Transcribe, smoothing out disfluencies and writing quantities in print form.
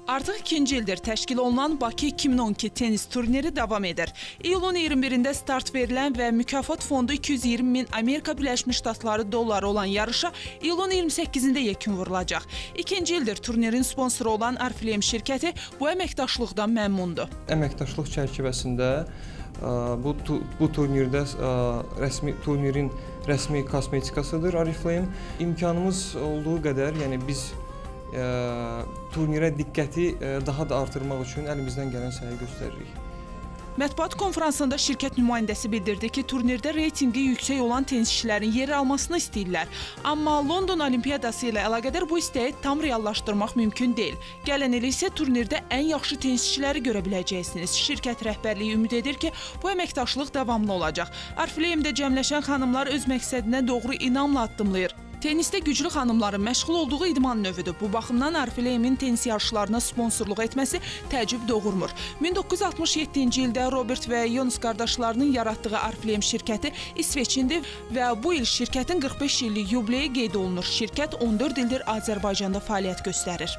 Artıq ikinci ildir təşkil olunan Bakı 2012 tenis turniri davam edir. İyulun 21-də start verilən və mükafat fondu 220 min Amerika Birləşmiş Ştatları dolları olan yarışa iyulun 28-də yekun vurulacaq. İkinci ildir turnirin sponsoru olan Oriflame şirkəti bu əməkdaşlıqdan məmnundur. Əməkdaşlıq çərçivəsində bu turnirdə turnirin rəsmi kosmetikasıdır Oriflame. İmkanımız olduğu qədər, yəni biz turnirə diqqəti daha da artırmaq üçün əlimizdən gələn səyi göstəririk. Mətbuat konfransında şirkət nümayəndəsi bildirdi ki, turnirdə reytinqi yüksək olan tenisçilərin yer almasını istəyirlər. Amma London Olimpiyadası ilə əlaqədar bu istəyi tam reallaşdırmaq mümkün deyil. Gələn il isə turnirdə ən yaxşı tenisçiləri görə biləcəksiniz. Şirkət rəhbərliyi ümid edir ki, bu əməkdaşlıq davamlı olacaq. Oriflame-də cəmləşən xanımlar öz məqsədinə doğru inamla addımlayır. Tenisdə güclü xanımların məşğul olduğu idman növüdür. Bu baxımdan Oriflame-in tenis yarışlarına sponsorluq etməsi təəccüb doğurmur. 1967-ci ildə Robert və Jonas qardaşlarının yaratdığı Oriflame şirkəti İsveçindir və bu il şirkətin 45 illik yubileyi qeyd olunur. Şirkət 14 ildir Azərbaycanda fəaliyyət göstərir.